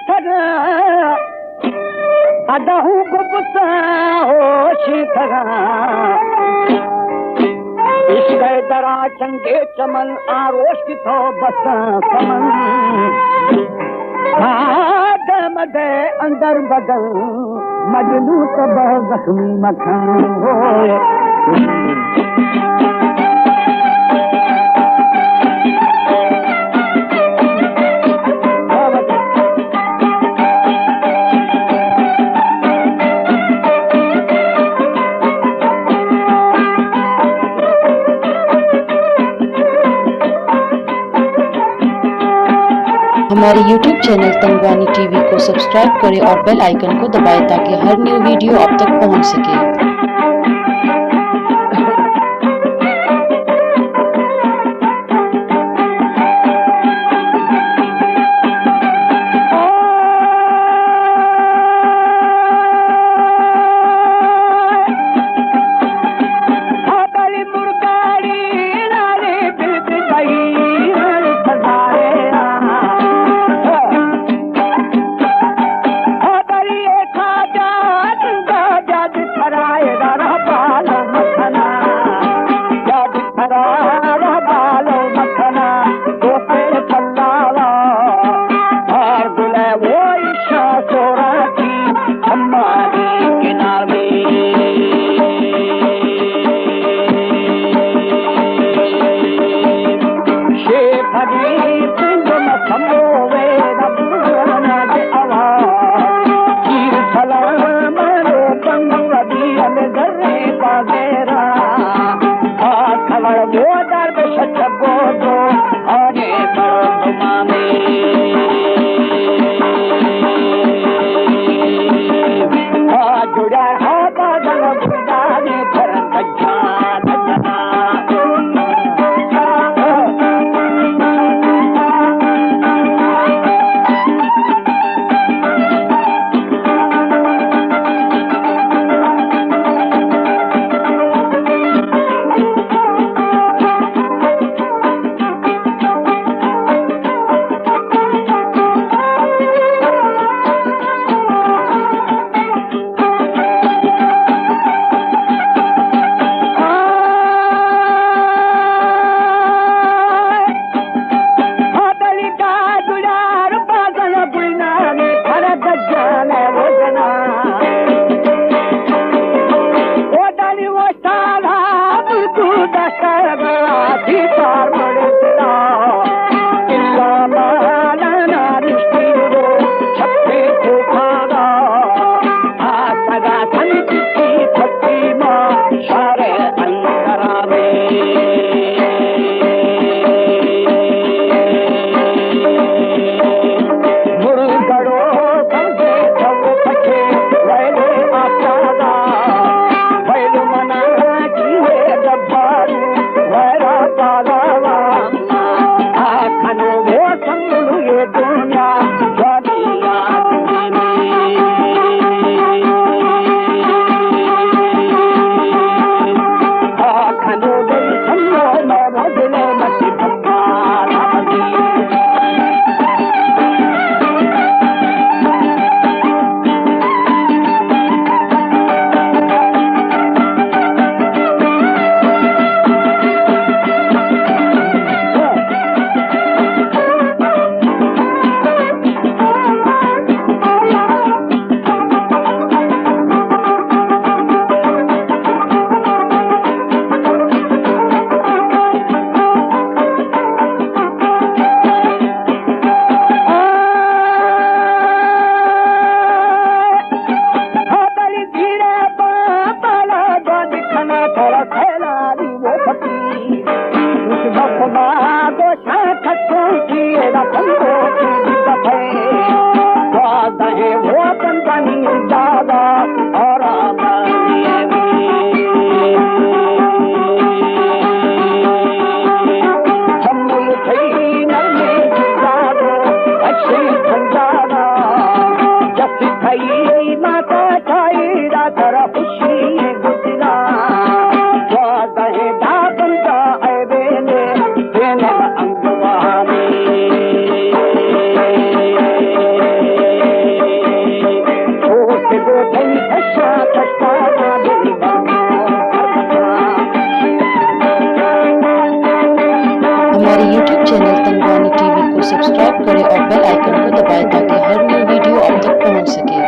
تھراں، ادا ہوں گوں بوتاں ہوشی تھراں۔ عشق ءِ دراں چنگے چمن، آ روش کہ تو بستاں سمن۔ آ دم دے اندر بدن، مجنوں تباہ زخمی مکن۔ ہوئے۔ ہمارے یوٹیوب چینل تنگوانی ٹی وی کو سبسکرائب کریں اور بیل آئیکن کو دبائیں تاکہ ہر نیو ویڈیو آپ تک پہنچ سکے۔ یوٹیوب چینل تنگوانی ٹی وی کو سبسکرائب کریں اور بیل آئیکن کو دبائیں تاکہ ہر نیو ویڈیو آپ تک پہنچ سکے۔